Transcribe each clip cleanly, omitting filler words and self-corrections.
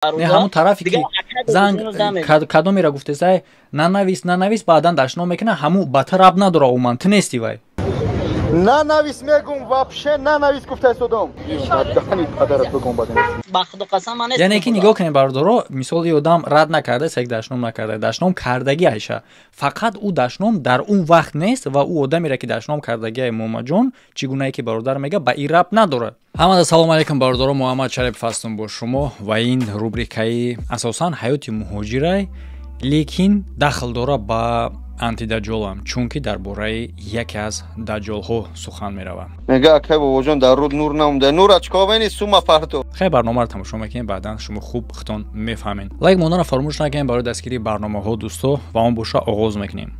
Не ҳамун тарафе ки занг кадомеро гуфтесай, нанавис, нанавис, баъдан дашном мекунад, ҳамун ба ту рабт надора, умуман ту нести вай. Нанавис мегум, вообще нанавис гуфтаистодам. Дани падарат бигум баъдан. Ба худо қасам, ман нестам. Яъне ки нигоҳ кунед, бародаро, мисол и одам рад накарда, сек дашном накарда, дашном кардаги айша. Фақат ӯ дашном дар он вақт нест ва ӯ одамеро ки дашном кардагиай Муҳаммадҷон, чӣ гунае ки бародар мега, ба ин рабт надорад. Ҳамада салому алайкум, бародаро, Муҳаммад Шарипов ҳастам бо шумо ва ин рубрикаи асосан ҳаёти муҳоҷирай, лекин дахл дора ба антидаҷолам, чунки дар бораи яке аз даҷолҳо сухан меравад. Мега, акай бобоҷон, дар руд нур намонда, нура чикор мени сума парту. Хай, барномаро тамошо мекунем, баъдан шумо хуб худтон мефаҳмед. Лайк монданро фаромӯш накунед барои дастгирии барномаҳо, дӯсто, ва он боша оғоз мекунем.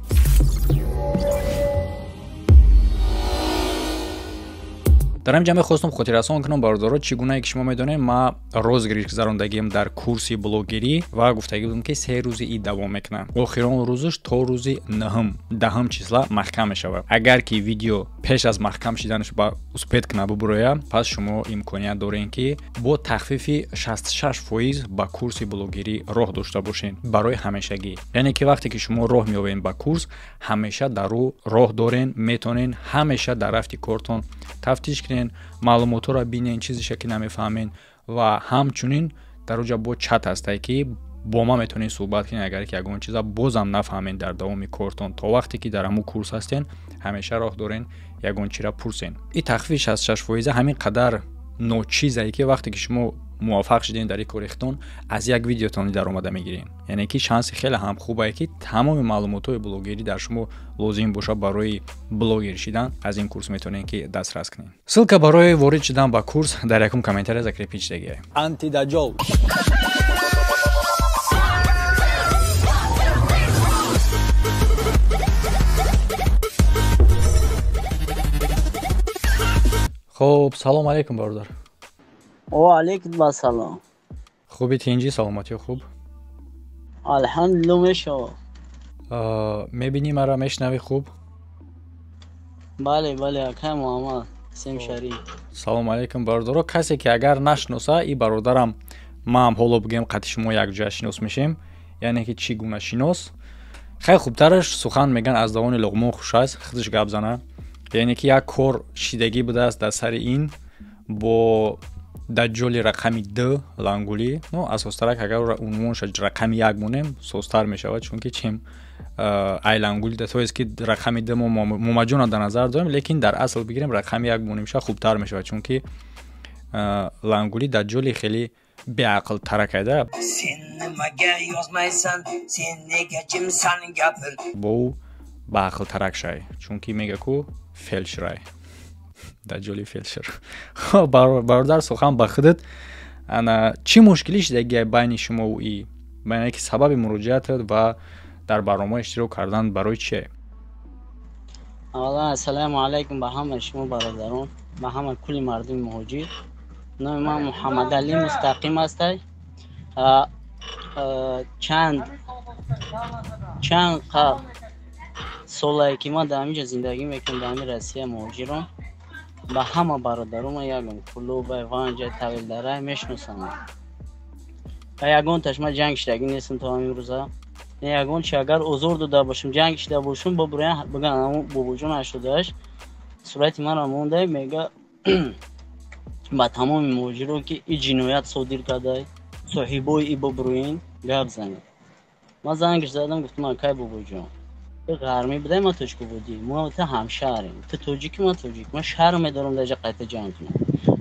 Дар ҳамин ҷа мехостам хотиррасон кунам, бародаро, чӣ гунае ки шумо медонед, ман розыгрыш гузарондагиам дар курси блогерӣ ва гуфтагӣ будам, ки 3 рӯзи ид давом мекунад. Охирон рӯзаш то рӯзи нӯҳум, 10-ум числа маҳкам мешавад. Агар ки видео пеш аз маҳкам шиданаш ба успеть кунад бубурояд, пас шумо имконият доред, ки бо тахфифи 66% ба курси блогерӣ роҳ дошта бошед барои ҳамешагӣ. Яъне ки вақте ки шумо роҳ меёбед ба курс, ҳамеша дар ӯ роҳ дорен, метавонед ҳамеша дар рафти кортон тафтиш кунед, маълумотҳоро бинен, чизеша ки намефаҳмен, ва ҳамчунин дар оҷа бо чат ҳастае, ки бо ман метавонед суҳбат кунед, агар ки ягон чиза бозам нафаҳмед дар давоми кортон. То вақте ки дар ҳамун курс ҳастен, ҳамеша роҳ дорен ягон чира пурсен. Ин тахфифи 66% ҳамин қадар ночизае, ки вақте ки шумо муваффақ шудем дар ин кори худтон, аз як видеотон даромада мегирем. Яъне ки шанси хеле ҳам хубае, ки тамоми маълумотҳои блогерӣ дар шумо лозим бошад барои блогер шидан, аз ин курс метавонед, ки дастрас кунед. Ссылка барои ворид шудан ба курс дар якум комментария закрепить шудагиа. Антидаҷол. Хоб, салом алейкум, бародар. О алейкум ассалом. Хуби, тинҷӣ, саломатӣ хуб? Алҳамдулилло, мешава. Мебинӣ маро, мешунавӣ хуб? Бале, бале, акай Муҳаммад Сем Шариф. Салом алейкум, бародаро. Касе ки агар нашиноса, и бародарам, маам ҳоло бигӯем қати шумо якҷоя шинос мешем, яъне ки чӣ гуна шинос. Хеле хубтараш сухан меган, аз давони Луқмон хуш аст, худаш гап зана. Яъне ки як кор шидагӣ будааст дар сари ин бо даҷҷоли рақами д лангулӣ. Ну, асостарак агар ӯро унвонша рақами як монем, созтар мешавад, чунки чем ай лангули, то есть ки рақами д мо Муҳаммадҷонро дар назар дорем, лекин дар асл бигирем, рақами як монемша хубтар мешавад, чунки лангули даҷҷоли хеле беақлтаракайда. Sen nimaga yozmaysan, sen nega jimsan, gapir. Бо ӯ баақлтарак шай, чунки мега ку фелшрай, даҷҷоли фелшер. Хоб, бародар, сухан ба худат. Ана чӣ мушкилӣ шидагиай байни шумову и, яъне ки сабаби муроҷиатат ва дар барнома иштирок кардан барои чие? Аввалан, ассалому алайкум ба ҳамаи шумо бародарон, ба ҳама кулли мардуми муҳоҷир. Номи ман Муҳаммадалӣ Мустақим ҳастай. Чанд солае ки ман дар ҳамин ҷо зиндагӣ мекунам, дар ҳамин Россия муҳоҷирон, ба ҳама бародарон ман ягон Кулубай, Ванҷай, Тавилдарай мешиносам. Ба ягонташ ман ҷанг шидагӣ нестам то ҳамин рӯза. Не ягон чи агар озор дода бошам, ҷанг шида бошам, бо буроян биган, ҳамун бобоҷон 88 сурати маро монда, мега ба тамоми муҳоҷиро, ки и ҷиноят содир кардай, соҳибои и бобурӯин гап занед. Ман зангаш задам, гуфтам, акай бобоҷон, ту ғармӣ будай, ман тоҷику будӣ, мо ту ҳамшаҳрем, ту тоҷики, ман тоҷик, ман шарм медорам дар ҷа қайта ҷанг кунам.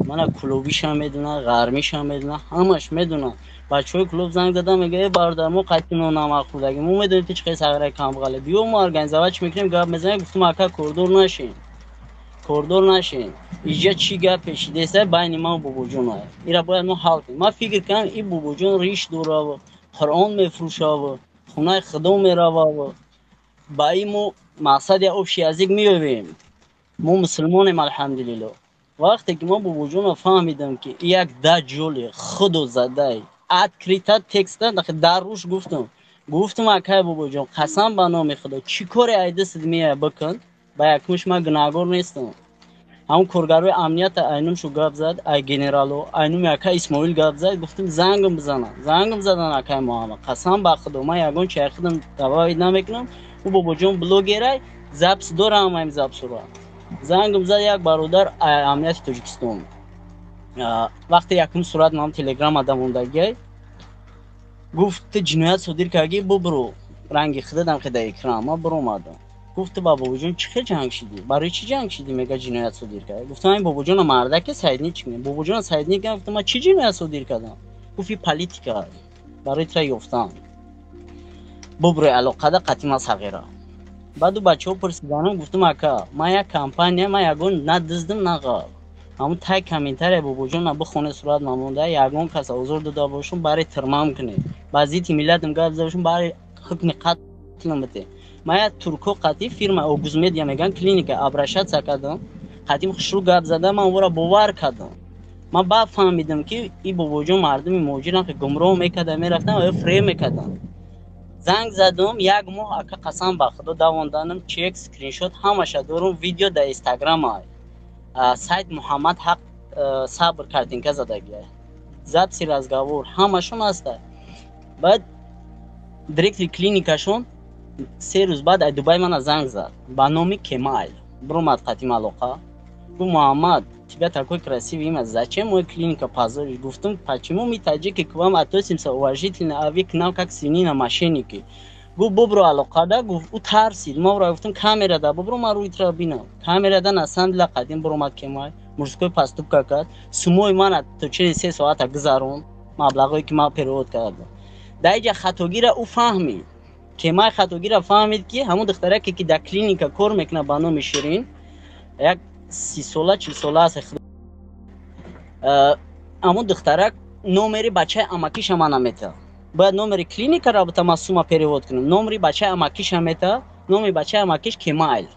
Мана клубишам медона, ғармишам медона, ҳамаш медона. Бачаҳои клуб занг задам, мега, э бародар, мо қайти нонамаъқулдагӣ, мо медонем ту чӣ қадр сағираи камбағале, биё мо организовать чӣ мекунем, гап мезанем. Гуфтам, ака, кордор нашем, кордор нашем, иҷа чӣ гап пешидеста байни ман бобоҷон, ира бояд мо ҳал кунем. Ман фикр кардам, и бобоҷон риш дораву, Қуръон мефурӯшаву, хонаи худо мерававу, ба ин мо мақсад я общий язык меёбем, мо мусулмонем, алҳамдулилло. Вақте ки ман бобоҷонро фаҳмидам, ки як даҷҷоли худо задай, открыто текста дар рӯш гуфтам, гуфтам, акай бобоҷон, қасам ба номи худо, чӣ коре ай дастат меояд бикун, ба якмуш ман гунаҳгор нестам. Ҳамун коргарои амнията айнум шу гап зад, ай генерало, айнум ака Исмоил гап зад, гуфтим зангм бизанам. Зангм задан акай Муҳаммад. Қасам ба Худо, ман ягон чай худам давоид намекунам. Ӯ бобоҷон блогерай, запись дорам ҳамин записро. Зангм зад як бародар амнияти Тоҷикистон. Вақте якум сурат ман телеграм адамондагиай, гуфт ту ҷиноят содир кардӣ, бубуру ранги худадам ки дар экран. Ман биромадам. Гуфт ба бобоҷон чӣ хел ҷанг шидӣ? Барои чӣ ҷанг шидӣ? Мега ҷиноят содир кард. Гуфтам ин бобоҷона мардаке сайдни чӣ мекунад? Бобоҷона сайдни кардам, гуфтам ман чӣ ҷиноят содир кардам? Гуфт ин политика барои тра ёфтан. Бубурӯи алоқада қатима сағира. Баъду бачаҳо пурсиданам, гуфтам ака, ман як компания, ман ягон на дуздим, на ғар. Ҳамун тай комментария бобоҷона бихоне сурат мамонда, ягон кас озор дода бошум, барои тирмам кунед. Ба зидди миллатам гап зада бошум, барои ҳукми қатлам бите. Ман як турко қатӣ фирма Огузмедиа меган клиника обращаться кардам, қатим хушрӯ гап зада, ман ӯро бовар кардам. Ман баъд фаҳмидам, ки и бобоҷон мардуми муҳоҷирам ки гумроҳ мекарда мерафтан ва фиреб мекарданд. Занг задум, як моҳ ака қасам ба Худо давонданам, чек, скриншот ҳамаша дорум, видео дар инстаграм ай. Сайт Муҳаммад Ҳақ сабр картинка задагия. Записи разговор ҳамашон ҳаста. Баъд директори клиникашон 3 рӯз баъд ай Дубай мана занг зад ба номи Кемал. Биромад қатим алоқа. Гуфт Муҳаммад, тебя такой красивый имя, зачем мой клиника позоришь? Гуфтум, почему мы таджики к вам относимся уважительно, а вы к нам как свинина мошенники? Гуфт бубро алоқада, гуфт ӯ тарсид. Ма ӯро гуфтум камерада бубро, ман рӯи тра бинам. Камерада на самом деле қадим биромад Кемал, мужской поступка кард. Сумои мана то через 3 соата гузарон, маблағое ки ман перевод кардам. Дар инҷа хатогира ӯ фаҳмид. Кемай хатогира фаҳмид, ки ҳамон духтараке ки дар клиника кор мекунад ба номи Ширин, як 30 сола, 40 сола аст. Ҳамон духтарак номери бачаи амакиша мана метаҳад. Бояд номери клиника бута ман сума перевод кунам. Номери бачаи амакиша метаҳад, номери бачаи амакиш Кемайл.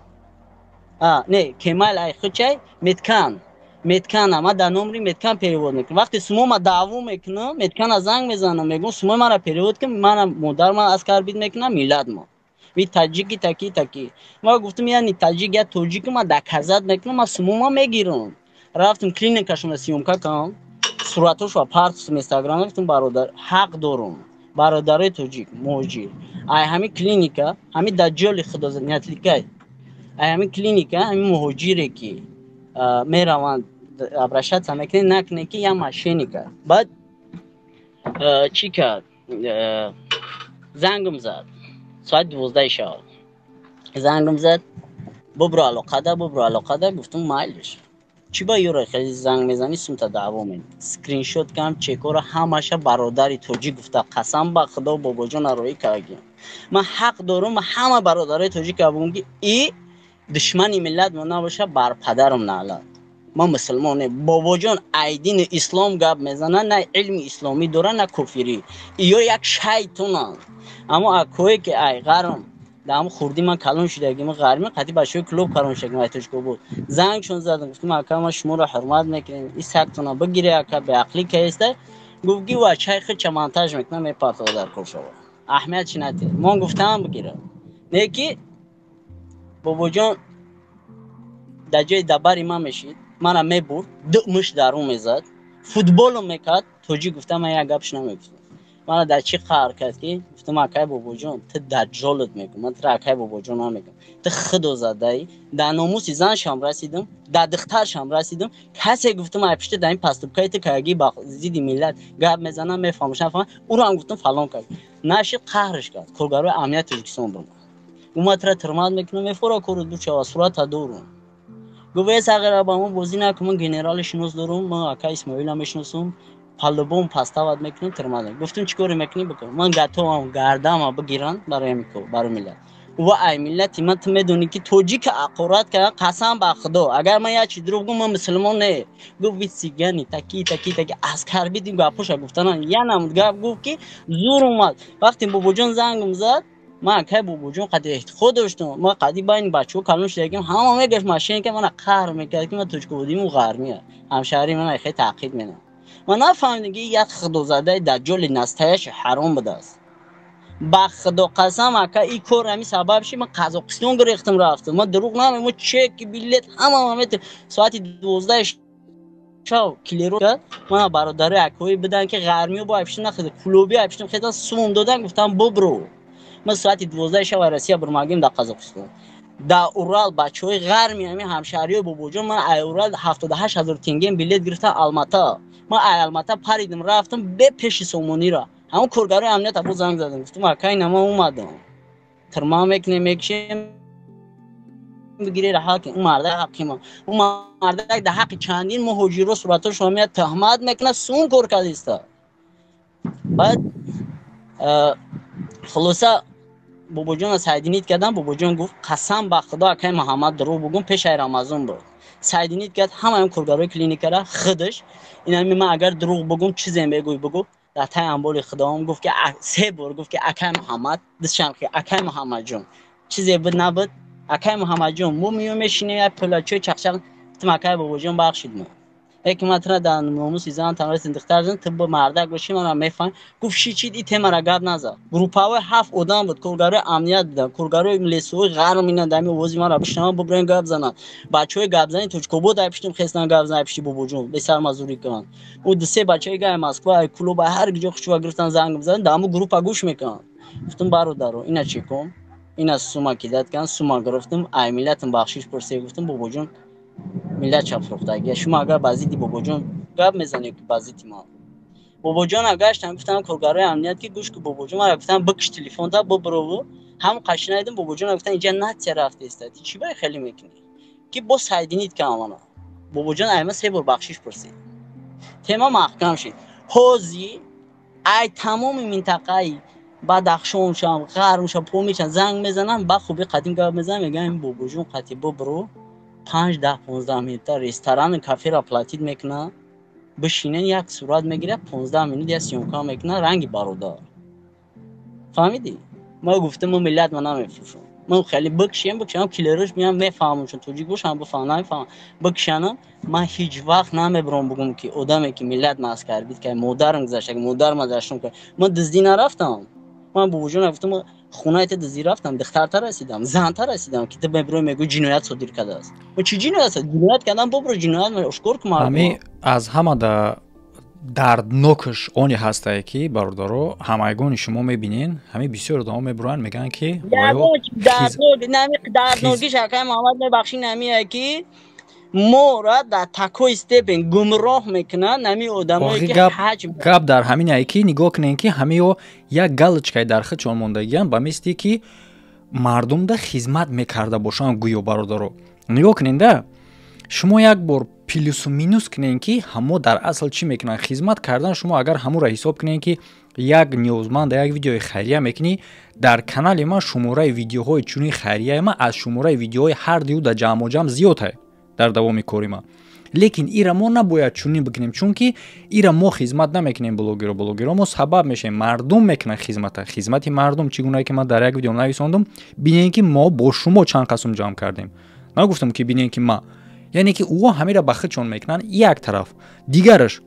Не, Кемайл ай хучай Меткан. Меткана, ман дар номери Меткан перевод мекунам. Вақте сумо ма даъво мекунам, Меткана занг мезанам, мегӯям сумои мара перевод кун, мана модар ман оскорбить мекунам, миллат мо. Вы таджики таки таки. Ма гуфтам я не таджик, я тоҷик, ма доказать мекунам, ма сумома мегирам. Рафтам клиникашона съёмка кардам, суратошро партостам инстаграм, гуфтам бародар, ҳақ дорум. Бародарои тоҷик, муҳоҷир. Ай ҳамин клиника, ҳамин даҷҷоли худо не отвлекай. Ай ҳамин клиника, ҳамин муҳоҷире ки мераванд обращаться мекунед, накунед ки я мошенника. Баъд чӣ кард? Зангм зад. Соати 12 шаб. Зангм зад. Бубро алоқада, бубро алоқада, гуфтум майлиш. Чӣ ба юра хеле занг мезанӣ, сумта даъво мекунӣ. Скриншот кардам, чекҳоро ҳамаша бародари тоҷик гуфта, қасам ба Худо бобоҷона роҳӣ кардагиам. Ман ҳақ дорум ҳама бародарои тоҷика бигӯям, ки и душмани миллат мо набоша, бар падарам наълат. Ма мусулмоне. Бобоҷон ай дини ислом гап мезанад, на илми исломӣ дора, на куфирӣ. Иё як шайтонанд. Аммо акое ки ай ғарм дар ҳамн хурдӣ ман калон шудагим, ғармӣ қатъи бачаҳои клуб калон шудагим, ай тоҷико буд. Зангшон задам, гуфтам ака, ма шуморо ҳурмат мекунем, и сагтона бигире ака, беақлӣ каеста. Гуфт ки ва чай худча монтаж мекунам, мепартова дар кор шава. Аҳамият чи натиҳ. Мон гуфтам бигира. Не ки бобоҷон дар ҷои дабари ман мешид, мана мебурд, ду муш дарун мезад, футболо мекард, тоҷик гуфта ман як гапш намегуфтам. Мана дар чӣ қаҳр кард, ки гуфтам акай бобоҷон, ту даҷҷолат мекун, ман тура акай бобоҷон намекунам. Ту худо задаӣ, дар номуси заншам расидам, дар духтаршам расидам, касе гуфтам ай пишта дар ин поступкаи ту каги ба зидди миллат гап мезанам, мефаҳмам, нафаҳмам, ӯро ҳам гуфтам фалон кард. Нашид, қаҳрш кард. Коргарои амнияти Тоҷикистон бурд. Ӯ тура тирмат мекунам, мефора кору дучава, сурата дорум. Гуфт э сағира, ба мо бозӣ накун, ман генерали шинос дорум, ман ака Исмоила мешиносум, по-любому постават мекунем, тирмат. Гуфтум чӣ коре мекунӣ бикун. Ман готовам гардама бигиранд барои ҳамин кор, барои миллат. Ва ай миллати ман, ту медонӣ ки тоҷика ақорат кардан, қасам ба Худо, агар ман як чи дурӯғ гӯм, ман мусулмон не. Гуфт вы цыгане, таки таки таки оскорбить гапоша гуфтанан я намуд гап гуфт, ки зур омад. Вақте бобоҷон зангм зад, ман акай бобоҷон қади эҳтиқод доштам, ман қади байни бачаҳо калон шудагим, ҳама мегашт мошенника, мана қаҳр мекард, ки ман тоҷикободиму ғармия ҳамшаҳри мана хеле таъқиб менам. Ман нафаҳмидам, ки як худозадаи даҷҷоли настоящий ҳаром будааст. Ба худо қасам, ака, и кор ҳами сабаб ши ман Қазоқистон гирехтам, рафтам. Ман дурӯғ намегӯям, мо чеки билет ҳама метр соати 12 шав килеро кард. Мана бародари акҳое буданд, ки ғармиё бо айпишти нахеда, клуби айпиштам хедан, сумум додан, гуфтам бубро. Ман соати 12 шав Россия бурмагим дар Қазоқистон. Дар Урал бачаҳои ғарми ҳами ҳамшаҳриёи бобоҷон, ман ай Урал 78 000 тенгем билет гирифтам Алмата. Ман ай Алмата паридим, рафтам бе пеши сомонира. Ҳамон коргарои амният або занг задам, гуфтам, ака, ина ман омадам. Тирма мекунем, мекушем, бигире ҳақи ӯ мардак, ҳақи ма. Ӯ мардак дар ҳаққи чандин муҳоҷиро суратҳошро меяд, туҳмат мекунад, сун кор кардиста. Баъд хулоса бобоҷонро соединить кардам. Бобоҷон гуфт, қасам ба худо, акаи Муҳаммад, дурӯғ бугум, пешаи Рамазон буд. Соединить кард ҳамаи коргарои клиникара худаш. Инами ман агар дурӯғ бугум, чизе мегӯй, бугу. Дар таи амболи худоам гуфт, ки се бор гуфт, ки акаи Муҳаммад, дистшам, ки акаи Муҳаммадҷон, чизе буд набуд, акаи Муҳаммадҷон, мо миём, мешинем, як пулачои чақчақ. Гуфтам, акаи бобоҷон, бахшид мо, яке ман тура дар номуси зан танраси духтар зан, ту бо мардак бошӣ, мана мефаҳм. Гуфт, ши чи и темара гап назад. Группаҳои ҳафт одам буд, коргарои амният буданд, коргарои лесои ғарм, ина дами овози мара бишнаванд, бубурен гап зананд. Бачаҳои гапзани Точкобод ай пиштим хестан, гап зан, ай пишти бобоҷон бесармазурӣ кунанд. Ӯ ду се бачаи гай Москва, ай клуб, ай ҳар ҷо хушва гирифтан, занг бизананд, дар ҳамун группа гӯш мекунанд. Гуфтам, бародаро, ина чӣ кун, ина сума кидать кан, сума гирифтам, ай миллатам бахшиш пурсед. Гуфтам, бобоҷон миллат чапфурӯхтагия, шумо агар ба зидди бобоҷон гап мезанед, ки ба зидди ман. Бобоҷона гаштам, гуфтам коргарои амният, ки гӯш ку, бобоҷон мара гуфтам, бикш телефонта, бубурову ҳам қашинайдим. Бобоҷона гуфтам, инҷа натсия рафтеста, ти чӣ бай хеле мекунӣ, ки бо соединить кам мана. Бобоҷон айма се бор бахшиш пурсид, тема маҳкам шид. Ҳози ай тамоми минтақаи Бадахшоншам, ғармшам, помичам занг мезанам, ба хуби қадим гап мезанам, мегӯям, бобоҷон қати бубуру, 5, 10, 15 минута ресторан, каферо платить мекунад, бишинен, як сурат мегирад, 15 минут як съёмка мекунад, ранги бародар. Фаҳмидӣ? Ма гуфтам, мо миллат ма намефурӯшам. Ман хеле бикшем, бикшам, килерош меям, мефаҳмам, чун тоҷик бошам, бифаҳмам, намефаҳмам, бикшанам. Ман ҳеҷ вақт намебурам бугум, ки одаме ки миллат ма оскорбить кард, модарам гузашта, модарма даштум кард. Ман дуздӣ нарафтам. Ман бобоҷона гуфтам, хонаи ту дуздӣ рафтам, духтарта расидам, занта расидам, ки ту мебурӣ, мегӯӣ ҷиноят содир кардааст. Чӣ ҷиноят? Ҷиноят кардам, бобуро, ҷиноят ошкор ку мардум. Ҳами аз ҳама да дарднокаш оне ҳастае, ки бародаро, ҳамагони шумо мебинен, ҳами бисёр одамо мебуранд, мегӯянд, ки Дарднокиш, акаи Муҳаммад, мебахшӣ, намие ки мора дар такой степень гумроҳ мекунанд нами одамое ки ҳаҷм. Гап дар ҳаминае, ки нигоҳ кунем, ки ҳамиё як галочкаи дар худшон мондагианд, ба мисли ки мардумда хизмат мекарда бошанд гӯё. Бародаро, нигоҳ кунен да, шумо як бор плюсу минус кунем, ки ҳамо дар асл чӣ мекунанд. Хизмат кардан, шумо агар ҳамуро ҳисоб кунем, ки як ниёзманда як видеои хайрия мекунӣ, дар канали ман шумораи видеоҳои чунин хайрияи ман аз шумораи видеоҳои ҳар дию да ҷамъоҷамъ зиёдае дар давоми кори ман. Лекин ира мо набояд чунин бикунем, чунки ира мо хизмат намекунем. Блогеро, блогеро мо сабаб мешавем, мардум мекунанд хизмата. Хизмати мардум чӣ гунае, ки ман дар як видео нависондум, бинем, ки мо бо шумо чанд қасм ҷамъ кардем. Нагуфтам, ки бинем, ки ма, яъне ки ӯ ҳамира ба худшон мекунанд як тараф. Дигараш,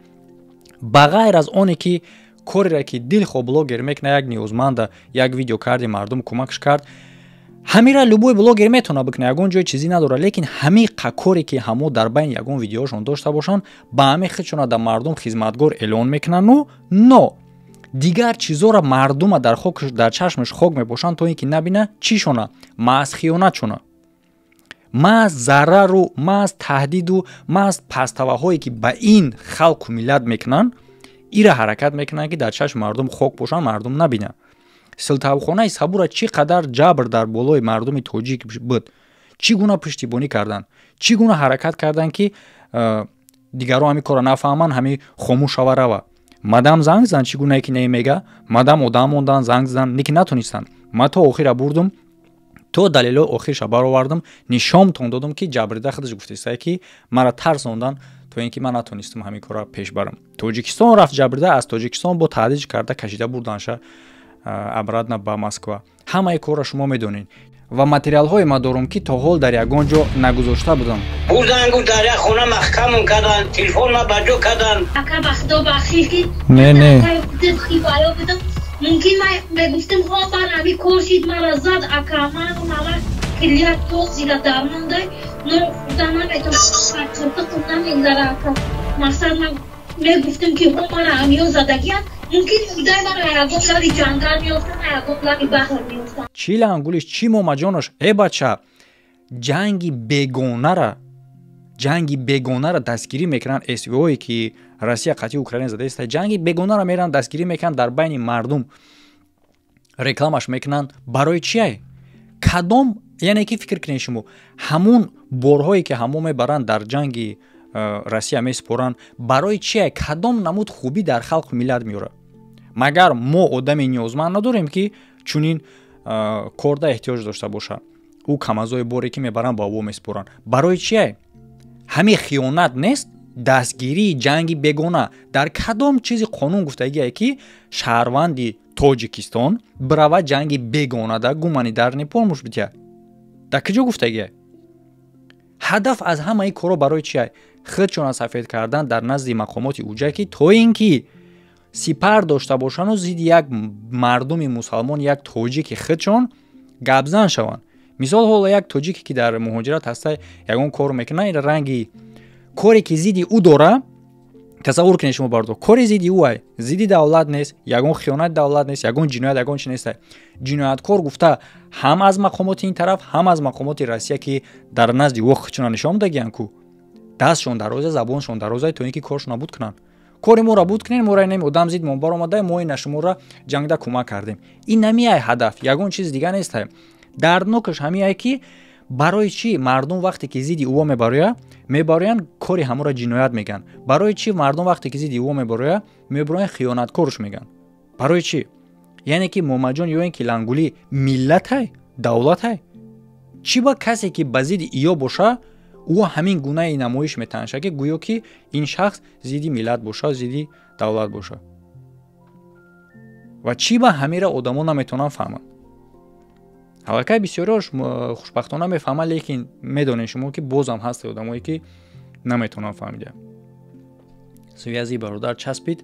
ба ғайр аз оне ки кореро, ки дилхоҳ блогер мекунад, як ниёзманда як видео карди, мардум кӯмакш кард, ҳамира любой блогер метавонад бикунад, ягон ҷои чизӣ надорад. Лекин ҳамин коре ки ҳамо дар байни ягон видеошон дошта бошанд, ба ҳамин худшона дар мардум хизматгор эълон мекунанду но дигар чизоро мардума дар чашмаш хок мепошанд, то ин ки набина чишона, маҳз хиёнатшона, маҳз зарару, маҳз таҳдиду, маҳз паставаҳое, ки ба ин халқу миллат мекунанд. Ира ҳаракат мекунанд, ки дар чашми мардум хок пошанд, мардум набинад. Силтавхонаи Сабура чӣ қадар ҷабр дар болои мардуми тоҷик буд, чӣ гуна пуштибонӣ карданд, чӣ гуна ҳаракат карданд, ки дигарон ҳамин корро нафаҳманд, ҳамин хомӯш шава рава. Мадам занг зан, чӣ гунае ки не мега, мадам одам мондан, занг зан, лекин натонистанд. Ман то охира бурдум, то далелҳои охирша баровардам, нишонтон додам, ки ҷабрида худаш гуфтистае, ки мара тарсондан, то ин ки ман натонистам ҳамин корро пеш барам. Тоҷикистон рафт ҷабрида, аз Тоҷикистон бо таҳдид карда кашида бурданша обратно ба Москва. Ҳамаи корро шумо медонед ва материалҳое ма дорум, ки то ҳол дар ягон ҷо нагузошта будам. Бурдангу дар як хона маҳкамон кардан, телефон ма ба ҷо кардан. Не, не. Мумкин ман мегуфтам, ҳо, ман ҳами кор шид, мара зад, ака, ману мама килия тоқ зила дармондай, но хурда наметавонам, қиртиқум намегзара, ака. Мақсад, ман мегуфтам, ки ҳо, мара ҳамиё задагиян, мумкин мурдай мара ягон лаби ҷангал меёфтам, ягон лаби баҳр меёфтам. Чӣ лангулиш, чӣ момаҷонош? Э, бача, ҷанги бегонара дастгирӣ мекунанд. СВОе ки Россия қатъи Украина задааст, ҷанги бегонара меранд, дастгирӣ мекунанд, дар байни мардум рекламаш мекунанд. Барои чиай? Кадом, яъне ки фикр кунед шумо, ҳамун борҳое ки ҳамо мебаранд, дар ҷанги Россия месупоранд, барои чиай? Кадом намуд хубӣ дар халқу миллат меорад? Магар мо одами ниёзманд надорем, ки чунин корда эҳтиёҷ дошта бошад? Ӯ камазои боре ки мебаранд, ба ӯ месупоранд, барои чиай? Ҳамин хиёнат нест? Дастгирии ҷанги бегона дар кадом чизи қонун гуфтагие, ки шаҳрванди Тоҷикистон бирава, ҷанги бегонада гуманитарный помощь бития? Дар куҷо гуфтагие? Ҳадаф аз ҳамаи корро барои чия? Худшона сафед кардан дар назди мақомоти уҷа, ки то ин ки сипар дошта бошану зидди як мардуми мусалмон, як тоҷики худшон гапзан шаванд. Мисол, ҳоло як тоҷике, ки дар муҳоҷират ҳаста, ягон кор мекунад, ин ранги коре ки зидди ӯ дора, тасаввур кунед шумо, бардор, кори зидди ӯ ай, зидди давлат нест, ягон хиёнати давлат нест, ягон ҷиноят, ягон чи нест. Ҷинояткор гуфта, ҳам аз мақомоти ин тараф, ҳам аз мақомоти Россия, ки дар назди ӯ худшона нишон дагиян ку, дастшон дароза, забоншон дароза, то ин ки коршона буд кунанд. Кори моро буд кунед, моро инами одам зид мон баромада, мо ина шуморо ҷангда кӯмак кардем. Ин намиай ҳадаф, ягон чизи дига нестай. Дарднокаш ҳамиае, ки барои чӣ мардум вақте ки зидди ӯ мебарояд, мебароянд, кори ҳаморо ҷиноят мегӯянд? Барои чӣ мардум вақте ки зидди ӯ мебарояд, мебароянд, хиёнаткорш мегӯянд? Барои чӣ? Яъне ки Момаҷон ё ин ки Лангулӣ миллатай, давлатай? Чӣ ба касе ки ба зидди иё боша, ӯ ҳамин гунаи намоиш метанша, ки гӯё ки ин шахс зидди миллат боша, зидди давлат боша? Ва чӣ ба ҳамира одамо наметавонанд фаҳманд? Аллакай бисёриҳош хушбахтона мефаҳманд, лекин медонед шумо, ки бозам ҳастед одамое, ки наметавонанд фаҳмида. Связи бародар часпид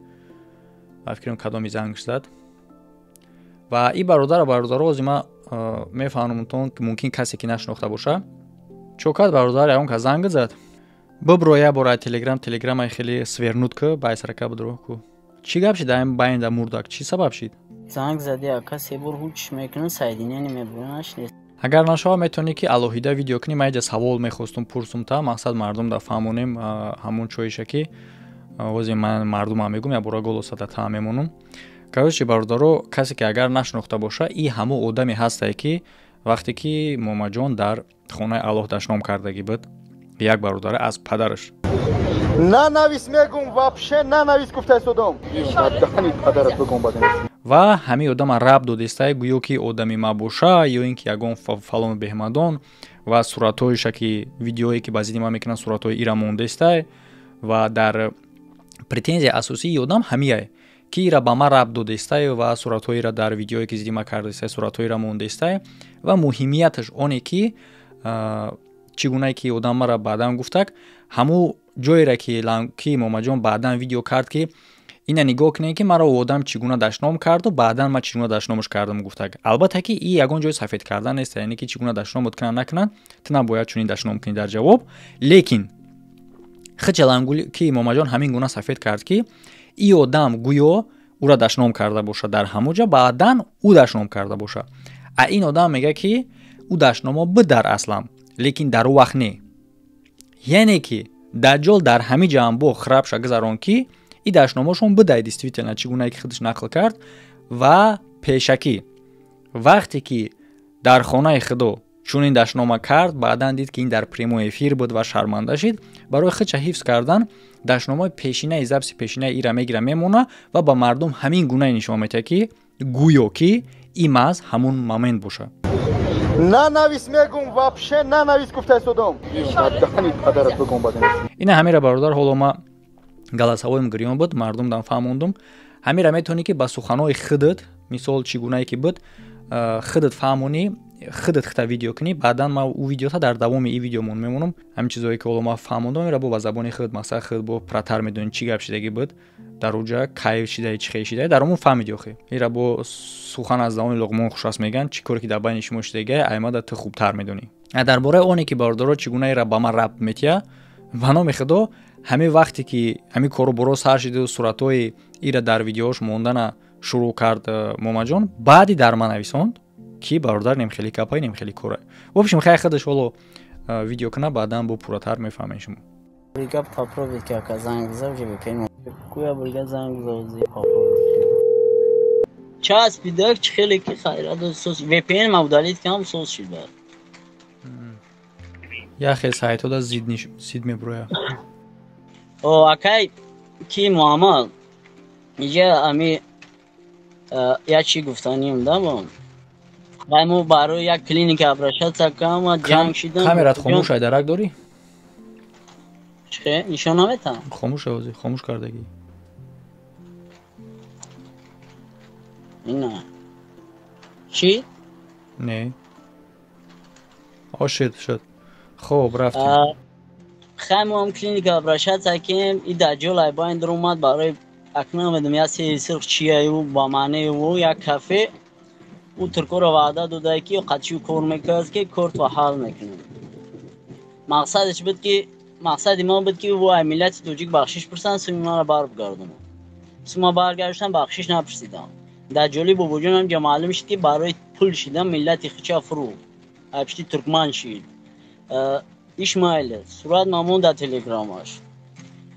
ва фикрам, кадоми зангш зад. Ва и бародара, бародаро, ози ма мефаҳмонтон, мумкин касе ки нашинохта боша. Чокат, бародар, ягон кас занг зад, бибро як бора Телеграм, Телеграмай хеле свернут ку, байсарака бидро ку. Чӣ гап шид байнда, мурдак? Чӣ сабаб шид? Занг зади, ака, се бор ҳуч мекунам, соединение мебураш нест. Агар нашава, метавонӣ ки алоҳида видео кунӣ. Ман иҷа савол мехостум пурсум, та мақсад мардум да фаҳмонем ҳамон чоиша, ки ози ман мардумам мегум, як бора голосата та мемонум. Короче, бародаро, касе ки агар нашинохта боша, и ҳамо одаме ҳастае, ки вақте ки Момаҷон дар хонаи Аллоҳ дашном кардагӣ буд, як бародаре аз падараш. Нанавис, мегум, вообще нанавис, гуфтаистодам, даҳани падарат бигум баден. Ва ҳамин одама раб додистае, гӯё ки одами ма боша ё ин ки ягон фалону беҳмадон, ва суратҳоиша, ки видеое ки ба зидди ма мекунанд, суратҳои ира мондестае. Ва дар претензияи асосии одам ҳамияе, ки ира ба ма раб додестае ва суратҳоира дар видеое ки зидди ма кардестае, суратҳоира мондестае. Ва муҳимияташ оне, ки чӣ гунае ки одам мара баъдан гуфтак, ҳамун ҷоере ки Момаҷон баъдан видео кард, ки ина нигоҳ кунед, ки маро одам чӣ гуна дашном карду, баъдан ман чӣ гуна дашномаш кардам, гуфтак. Албатта ки и ягон ҷои сафед кардан нест, яъне ки чӣ гуна дашномот кунанд, накунанд, ту набояд чунин дашном кунӣ дар ҷавоб. Лекин хичалангули ки Момаҷон ҳамин гуна сафед кард, ки и одам гӯё ӯра дашном карда боша дар ҳамон ҷо, баъдан ӯ дашном карда боша. А ин одам мегӯяд, ки ӯ дашномо буд дар аслам, лекин дар ӯ вақт не. Яъне ки Даҷҷол дар ҳамин ҷамбо хирабша гузарон, ки и дашномошон будай, действительно, чӣ гунае ки худаш нақл кард. Ва пешакӣ вақте ки дар хонаи худо чунин дашнома кард, баъдан дид, ки ин дар прямой эфир буд ва шарманда шид. Барои худша ҳифз кардан дашномои пешинаи, записи пешинаи ира мегира, мемона ва ба мардум ҳамин гунае нишон медиҳад, ки гӯё ки им аз ҳамун момент боша. Нанавис, мегум, вообще нанавис, гуфтаистодам, даҳани падарат бигум баден. Ина ҳамира, бародар, ҳоло ма голосовоим гирён буд, мардум дам фаҳмондум. Ҳамира метавонӣ, ки ба суханҳои худат, мисол, чӣ гунае ки буд, худат фаҳмонӣ. Худат хита видео кунӣ, баъдан ман ӯ видеота дар давоми ин видеомон мемонам. Ҳамин чизое ки ҳоло ман фаҳмондам, ира бо ба забони худ, масалан, худ бо пратар медонӣ чӣ гап шидагӣ буд дар уҷа, кайф шидаи, чӣ хел шидаи, дар умум фаҳмиди. Охи, ира бо сухан аз давоми Луқмон хушаст мегӯянд. Чӣ коре ки дар байни шумо шидагия, аймада ту хубтар медонӣ. Дар бораи оне ки, бародаро, чӣ гуна ира ба ман рабт метия, ба номи Худо, ҳамин вақте ки ҳамин кору боро сар шиду суратҳои ира дар видеош мондана шурӯъ кард, Момаҷон баъди дар ман нависонд, ки бародар, нем хеле капай, нем хеле кора. В общем, хай, худаш ҳоло видео куна, баъдан бо пурратар мефаҳмем шумо. Брига попробуй ки ака занг биза, уже VPN. Гӯя брига занг биза, попробуй. Часпидак чи хеле ки хайрат сос VPN ма удалить кам, сос шид баъд. Як хел сайтҳо зид зид мебурояд. О, акай ки Муҳаммад, иҷа ами як чӣ гуфтаним да мо. Вай мо барои як клиника обращаться кам, ҷанг шидам. Камерат хомӯш, айдарак дорӣ? Чӣ нишон наметам? Хомӯш, ози хомӯш кардагӣ. Ина. Чӣ? Не. О, шуд, шуд. Хоб, рафтем. Хай, мо ҳам клиника обращаться кем, и даҷҷол ай байн даромад барои акнун намедонам як сери сирх чия ӯ ба маънеи ӯ як кафе ӯ туркоро ваъда додае ки қатчи кор мекард, ки кортро ҳал мекунад. Мақсадаш буд ки, мақсади мо буд ки ӯ ай миллати тоҷик бахшиш пурсанд, суми маро баргардонад. Сума баргаштан, бахшиш напурсидам. Даҷҷоли бобоҷонам ҷа маълум шуд, ки барои пул шидан миллати хича фурӯ ай пишти туркман шид. Ишмаил сурат мамон дар телеграмаш.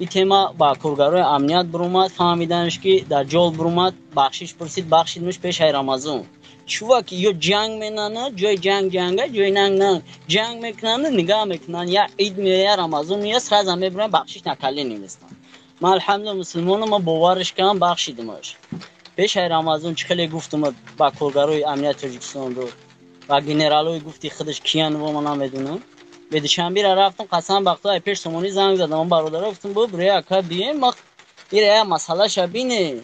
Ин тема ба коргарои амният биромад, фаҳмиданш ки даҷҷол биромад, бахшиш пурсид, бахшидмиш пешаи Рамазон. Чувак, ё ҷанг менана, ҷои ҷанг ҷанга, ҷои нанг нанг. Ҷанг мекунанд, нигаҳ мекунанд, я ид меоя, Рамазон меоя, сразу мебуранд, бахшиш накале неместанд. Ман алҳамдулилла мусулмонам, ман бовариш кардам, бахшидимаш. Пешаи Рамазон чӣ хеле гуфтам ба коргарои амнияти Тоҷикистон дод. Ба генералои гуфти худаш киян, во ман намедонам. Бе Душанбера рафтам, қасам ба Худо, ай пеш сомонӣ занг задам, ман бародаро гуфтам, бо бирё ака бием, ма ира я масъалаша бине.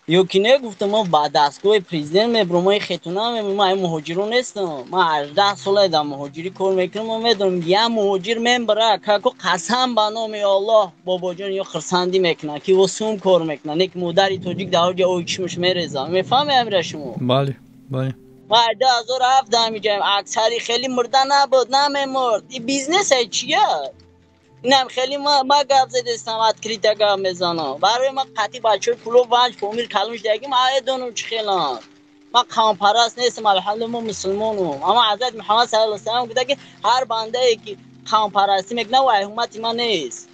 Ё ки не, гуфтам, мо ба дастгоҳи президент мебурам, мо хетуна мебурам, ман ай муҳоҷиро нестам. Ман 18 сола дар муҳоҷирӣ кор мекунам, мо медонам, я муҳоҷир мебара, како қасам ба номи Аллоҳ, бобоҷон ё хурсандӣ мекунад, ки ӯ сум кор мекунад, не ки модари тоҷик дар ҳоҷа ой чишмаш мереза. Мефаҳме амира шумо? Бале, бале. Ма 2007 ҳамиҷаем, аксари хеле мурда набуд, намемурд. И бизнес ай чия? Инам хеле ма гап задестам, открыто гап мезанам. Барои ма қатъи бачаҳои пуло ванҷ Помир калон шудагим, медонам чӣ хеланд. Ман қавмпараст нестам, алҳамдулилла мо мусулмонум. Аммо Ҳазрат Муҳаммад саллаллоҳу алайҳи васаллам гуфта, ки ҳар бандае ки қавмпарастӣ мекунад, вай ҳурмати ман нест.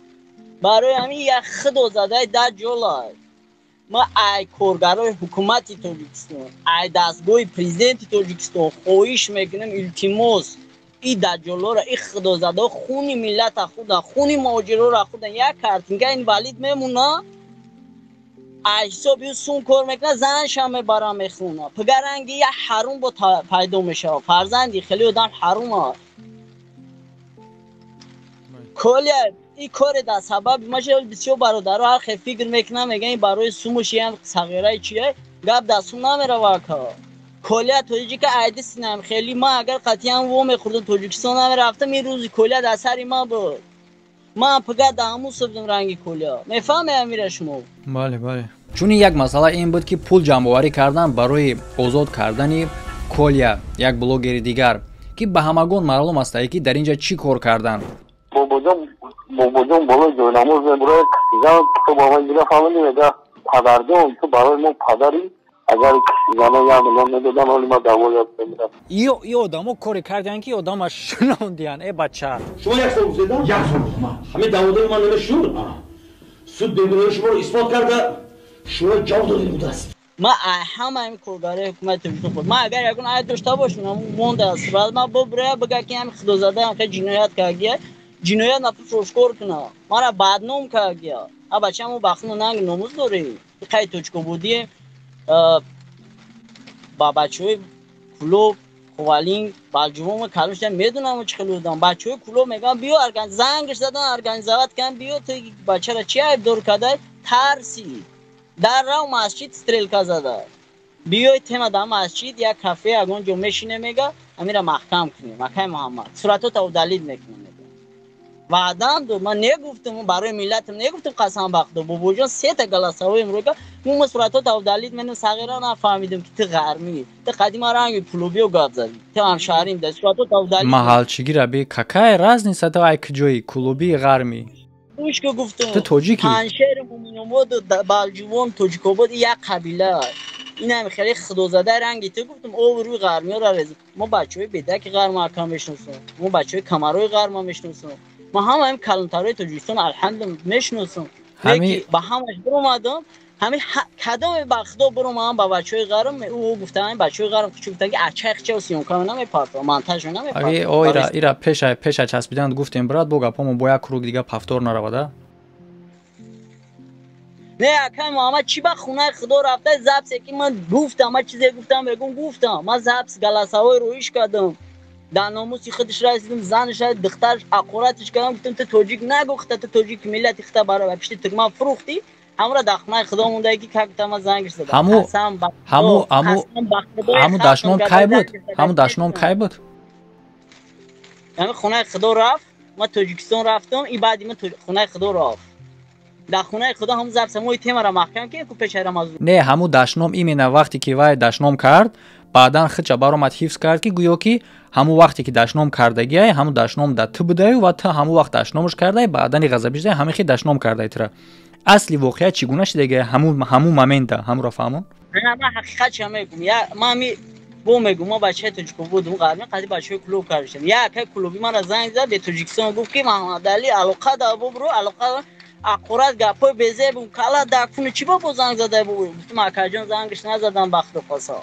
Барои ҳамин як худо задаи даҷҷолай. Ма ай коргарои ҳукумати Тоҷикистон, ай дастгоҳи президенти Тоҷикистон хоҳиш мекунем, илтимос, и даҷҷолоро, и худозадао хуни миллата хӯрдан, хуни муҳоҷироро хӯрдан. Як картинка инвалид мемона, ай ҳисоби ӯ сум кор мекунад, занашам мебара мехӯна. Пигаранги як ҳарум бо пайдо мешавад. Фарзанди хеле одам ҳарума. Коля и коре дар сабаби ма шуд, бисёр бародаро ҳар хел фикр мекунанд, мегӯянд ин барои сумуш ям сағираи чия, гап дар сум намерава, ака. Коля тоҷика айди синам хеле ман агар қатъиян во мехӯрдам, Тоҷикистон намерафтам, ин рӯзи Коля дар сари ман буд. Ман пига дар ҳамун субдам ранги Коля. Мефаҳме амира шумо? Бале, бале. Чунин як масъала ин буд, ки пул ҷамъоварӣ кардан барои озод кардани Коля, як блогери дигар, ки ба ҳамагон маълум астае, ки дар ин ҷа чӣ кор кардан. Бобоҷон, бобоҷон болои ҷойнамоз мебурояд, зан китоб аввал гира фаҳмидӣ, мега: «Падарҷон, ту барои мо падарӣ, агар зано 1 миллион медодан, ҳоли ма давоят мемирам». И одамо коре кардиан, ки одама шунондиан, э бача. Шумо як сол гуфтеда? Як сол гуфтам. Ҳамин даъводои ман намешуд, суд бегуноҳи шуморо исбот карда, шумо ҷавоб додед будааст. Ма ҳама ин коргарои ҳукумати Тоҷикистон худ. Ман агар ягон айб дошта бошам, монда аст. Баъд ман бубурая бага, ки ҳами худозада ҳамка ҷиноят кардия, ҷиноят нафус ошкор куна. Мара бадном кардия. А бачамо бахну нанг номус дорем. Қай тоҷикобудием ба бачаҳои Кулоб, Ховалинг, Балҷувома калон шудам, медонам чӣ хел будам. Бачаҳои Кулоб мегӯянд, биё, зангаш задан, организовать кардам, биё, ту бачара чӣ айбдор кардай? Тарси. Дар рав масҷид стрелка зада. Биёй тема дар масҷид як кафе ягон ҷо мешине, мега, амира маҳкам кунем, акай Муҳаммад. Суратота удалить мекунем, мега. Ваъдам дод, ман негуфтам, барои миллатам негуфтам, қасам ба Худо. Бобоҷон сета голосовой имрӯга, мо суратота удалить менем, сағира нафаҳмидем ки ту ғармӣ. Ту қадима ранги пулобиё гап задӣ. Ту ҳамшаҳрим да суратота удалить. Маҳалчигира би какая разница, ту ай куҷои кулобии ғармӣ? Гӯш ки гуфтам. Ту тоҷикӣ? Панҷшер, Муминободу Балҷувон, Тоҷикобод як қабила. Инам хеле худозада ранги ту гуфтам, об рӯи ғармиёро рез. Мо бачаҳои бедаки ғарма акам мешиносам. Мо бачаҳои камарои ғарма мешиносам. Мо ҳама ҳам калонтарои Тоҷикистон алҳамдулилла мешиносам. Леки ба ҳамаш биромадам, ҳами кадоме ба Худо биромадам ба бачаҳои ғарм, ӯ гуфтам бачаҳои ғарм чӣ гуфтан ки ачай хча съёмка намепартам, монтаж намепартам. Аги о ира пеша часпидан гуфтем брат, бо гапомо бо як круг дига повтор наравада. Не, акай Муҳаммад, чӣ ба хонаи Худо рафта записе ки ман гуфтам, ман чизе гуфтам, мегум гуфтам, ман запись голосовой роиш кардам. Дар номуси худаш расидам, занаш, духтараш ақоратиш кардам, гуфтам ту тоҷик нагухта, ту тоҷик миллати худта барои пишти тугма фурӯхтӣ, ҳамра дар хонаи Худо монда ки как гуфтам ман зангаш задам. Ҳаму дашном кай буд? Ҳаму дашном кай буд? Ҳами хонаи Худо рафт, ман Тоҷикистон рафтам, и баъди ман хонаи Худо рафт. Дар хонаи Худо ҳамун записа мои темара маҳкам ки ку пеши Рамазон. Не, ҳамун дашном именно вақте ки вай дашном кард, баъдан худша баромад ҳифз кард ки гӯё ки ҳамун вақте ки дашном кардагиай, ҳамун дашном да ту будаю ва ту ҳамун вақт дашномаш кардай, баъдани ғазабишдай ҳамин хел дашном кардай тура. Асли воқеа чӣ гуна шидагиай ҳамун момента, ҳамуро фаҳмон? Ман ҳақиқатша мегум. Ман ами бо мегум, ма бачаи тоҷико будум, ғарми қади бачаҳои клуб кардем. Як акай клуби мара занг зад бе Тоҷикистон, гуфт ки Маҳаммадалӣ алоқа да бубру, алоқа ақурат гапҳои безебум кала дакфуни чӣ бо занг зада бу? Гуфтам акаҷон зангаш назадам бахту қасо.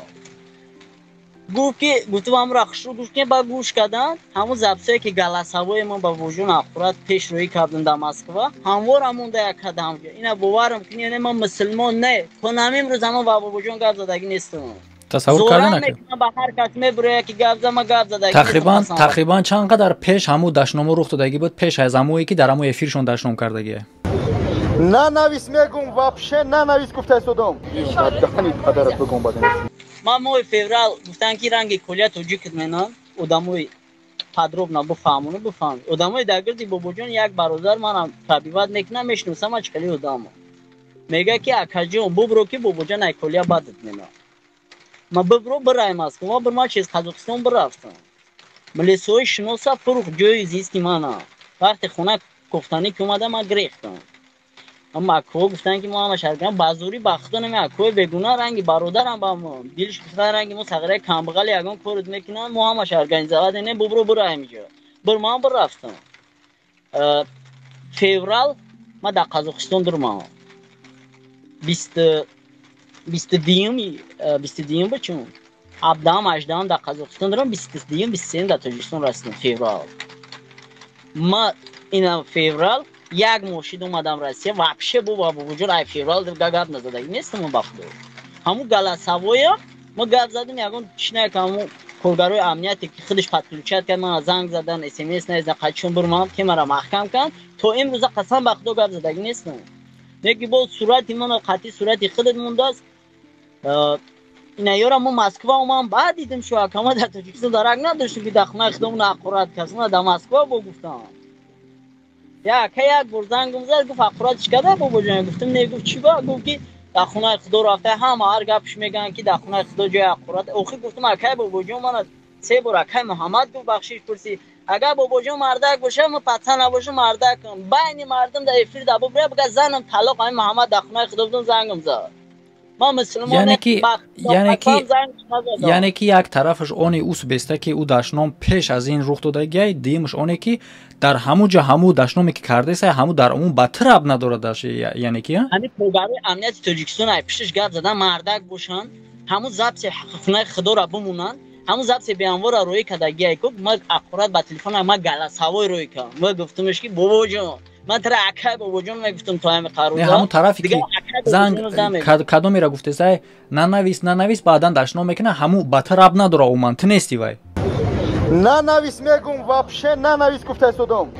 Гуфт ки гуфтам ҳамура хушрӯ гуфт ки ба гӯш кардан ҳамун записое ки голосовое ман ба вуҷун ақурат пешрӯӣ кардам дар Москва, ҳамвора монда як кадам. Ина боварам кунӣ, не ман мусулмон не. То намим рӯз ҳамон ба бобоҷон гап задагӣ нестам. Тасаввур карда накард. Ба ҳар кас мебурояд ки гап зама гап задагӣ. Тақрибан чанд қадар пеш ҳамун дашномо рух додагӣ буд, пеш аз ҳамое ки дар ҳамун эфиршон дашном кардагие? Нанавис мегум, вообще нанавис гуфта истодам. Дани падарат бигум бадан. Ман моҳи феврал гуфтан ки ранги колия тоҷикат менам, одамои подробно бифаҳмону бифаҳм. Одамои дар гирди бобоҷон як бародар манам табибат мекунам, мешиносам ачкали хеле одамо. Мега ки акаҷон бубро ки бобоҷон ай колия бадат менам. Ма бибро бирай Москва, ма бир ма чиз Қазоқистон бирафтам. Милисои шиноса фурӯх ҷои зисти мана. Вақте хона кофтанӣ ки омада ма гирехтам. Аммо акҳо гуфтанд ки мо ҳама шаркам ба зӯрӣ ба худо нами акҳои бегуна ранги бародарам ба мо. Дилш гуфтан ранги мо сағираи камбағали ягон корот мекунанд, мо ҳамаш организовать не бубро бирай инҷо. Бир ман бирафтам. Феврал ма дар Қазоқистон дурмам. 22 бачун. 17 18 дар Қазоқистон дурам, 22 23 дар Тоҷикистон расидам феврал. Ма ина феврал як моҳ шид омадам Россия, вообще бо бобоҷон ай феврал гап назадагӣ нестам ба худо. Ҳамун голосовое мо гап задем, ягон чӣ ҳамун коргарои амнияте ки худаш подключать кард, мана занг задан, смс наиздан, қачон бурмам, ки мара маҳкам кард, то имрӯза қасам ба худо гап задагӣ нестам. Леки бо сурати мана қатъи сурати худат мондааст. Ина ёра мо Москва омам, баъд дидем шо акама дар Тоҷикистон дарак надоштем ки дар хонаи худомон ақурат кас, дар Москва бо гуфтам. Я ака як бор зангам зад, гуфт ақурат чӣ карда бобоҷон? Гуфтам не, гуфт чӣ ба? Гуфт ки дар хонаи худо рафта ҳама ҳар гапш мегӯянд ки дар хонаи худо ҷои ақурат. Охир гуфтам акай бобоҷон мана се бор акай Муҳаммад гуфт бахшиш пурсид. Агар бобоҷон мардак бошад, ман патса набошам мардакам. Байни мардум дар эфир дар бубра бигӯ занам талоқ ҳамин Муҳаммад дар хонаи худо будам зангам зад. Яъне ки як тарафаш оне ус беста ки ӯ дашном пеш аз ин рух додагиай, дуюмаш оне ки дар ҳамун ҷо ҳамун дашноме ки кардаеса, ҳамун дар умум ба ту рабт надорад, яъне ки ҳамин коргарои амнияти Тоҷикистон ай пишташ гап задан мардак бошанд, ҳамун записи хонаи худоро бимонанд, ҳамун записи беанвора рӯӣ кардагиай ку ман ақурат ба телефонам ман голосовой рӯӣ кардам. Ман гуфтамш ки бобоҷон ман тара акай бобоҷон мегуфтам то ҳами қаруза. Ҳамун тарафе ки занг кадомеро гуфтесай, нанавис, нанавис, баъдан дашном мекунад, ҳамун ба ту рабт надора, умуман ту нести вай. Нанавис мегум, вообще нанавис гуфта истодам.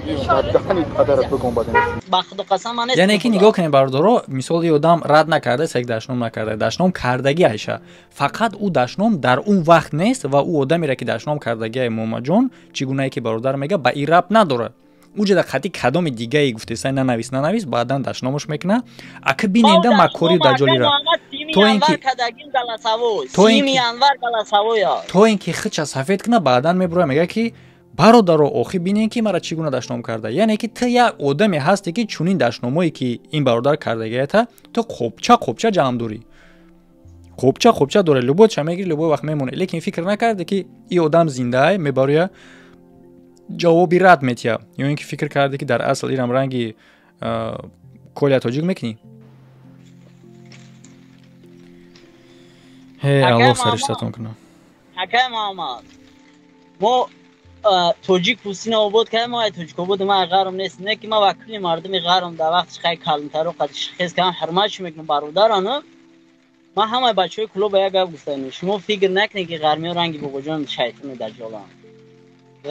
Дани падарат бигум бадан. Ба худо қасам ман Яъне ки нигоҳ кунем, бародаро, мисол и одам рад накарда, сек дашном накарда, дашном кардаги айша. Фақат ӯ дашном дар он вақт нест ва ӯ одамере ки дашном кардагиай Момаҷон, чӣ гунае ки бародар мега, ба ин рабт надорад. Уҷа дар хати кадоми дигае гуфтесай нанавис, нанавис, баъдан дашномаш мекуна. Ака биненда маккорию даҷолира. То ин ки хича сафед куна, баъдан мебуроя мега ки бародаро, охи бинен ки мара чӣ гуна дашном карда. Яъне ки ту як одаме ҳасте ки чунин дашномое ки ин бародар кардагията, ту қопча қопча ҷамъ дорӣ. Қопча қопча дорӣ, любой ча мегири, любой вақт мемонӣ. Лекин фикр накарде ки ин одам зиндаай, мебароя ҷавоби рад метиҳад, ё ин ки фикр карде ки дар асл инам ранги Коля тоҷик мекунӣ? Ҳе, Аллоҳ сариштатон кунад. Акай Муҳаммад, мо тоҷик пӯстина обод кардем, мо тоҷикобод ма ғарм нест, не ки ма вакили мардуми ғарм дар вақти хай калонтаро қадиш хез кардам, ҳурматш мекунам бародарана. Ман ҳамаи бачаҳои клуба як гап гуфтам: шумо фикр накунед ки ғармиҳо ранги бобоҷон шайтони даҷҷоланд.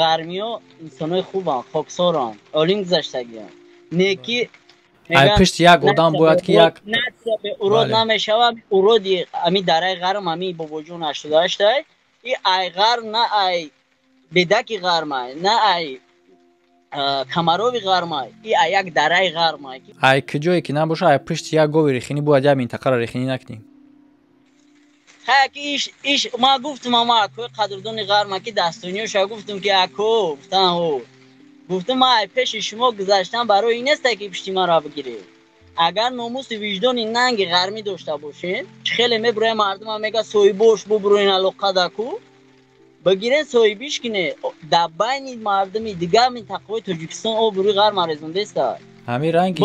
Ғармиҳо инсонои хубанд, хоксоранд, олим гузаштагианд. Не ки Ай пишти як одам бояд ки як нация бе урод намешавад. Уроди ами дараи ғарм ами бобоҷон 88-тай и ай ғарм, на ай бедаки ғармай, на ай камарови ғармай, и ай як дараи ғармай. Ай куҷое ки набоша, ай пишти як гови рехинӣ бояд як минтақаро рехинӣ накунӣ. Хай ки иш ма гуфтум, ама акои қадрдони ғарма ки дастуниёша гуфтум ки ако, гуфтан ҳо, гуфтум ма ай пеши шумо гузаштан барои ин неста ки пишти маро бигиред. Агар номуси виҷдони нанги ғармӣ дошта бошед, чӣ хеле мебуроя мардума мега соҳибош бубуроин алоқа даку бигирен, соҳибиш кине дар байни мардуми дигар минтақаҳои Тоҷикистон обрӯи ғарма резондеста. Ҳамин ранги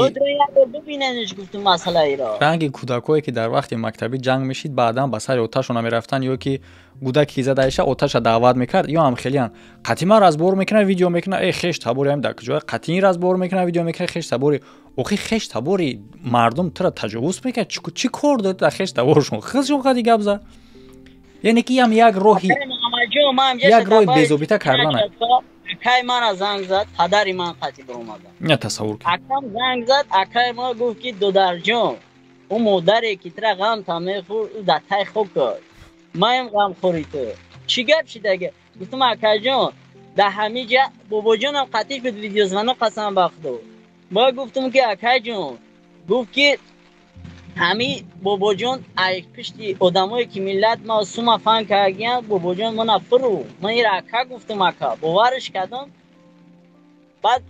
бибиненш, гуфтум масъалаиро. Ранги кӯдакое ки дар вақти мактабӣ ҷанг мешид, баъдан ба сари оташона мерафтанд, ё ки гӯдак ки задаиша оташа даъват мекард, ё ҳам хелиян қатима разбор мекунад, видео мекунад, э хеш табори ҳам дар куҷо қатиин разбор мекунад, видео мекунад, хеш табори. Охи хеш табори мардум тура таҷовуз мекард, чӣ кор доред дар хеш таборшон? Хизшон қади гап зад. Яъне ки ям як роҳи безобита кардан. Акай мана занг зад, падари ман қатӣ баромада. Не, тасаввур кун. Акам занг зад, акай ма гуфт ки додарҷон, ӯ модаре ки тра ғамта мехӯрд, ӯ дар тай хок кард. Маем ғамхӯри ту. Чӣ гап шидаги? Гуфтум акайҷон, дар ҳамин ҷа бобоҷонам қатиш буд видеозвонок, қасам ба худо. Ма гуфтум ки акайҷон, гуфт ки ҳами бобоҷон ай пишти одамое ки миллат ма сума фан кардагиян, бобоҷон мана фуру. Ман ира ака гуфтум, ака боварш кардам. Баъд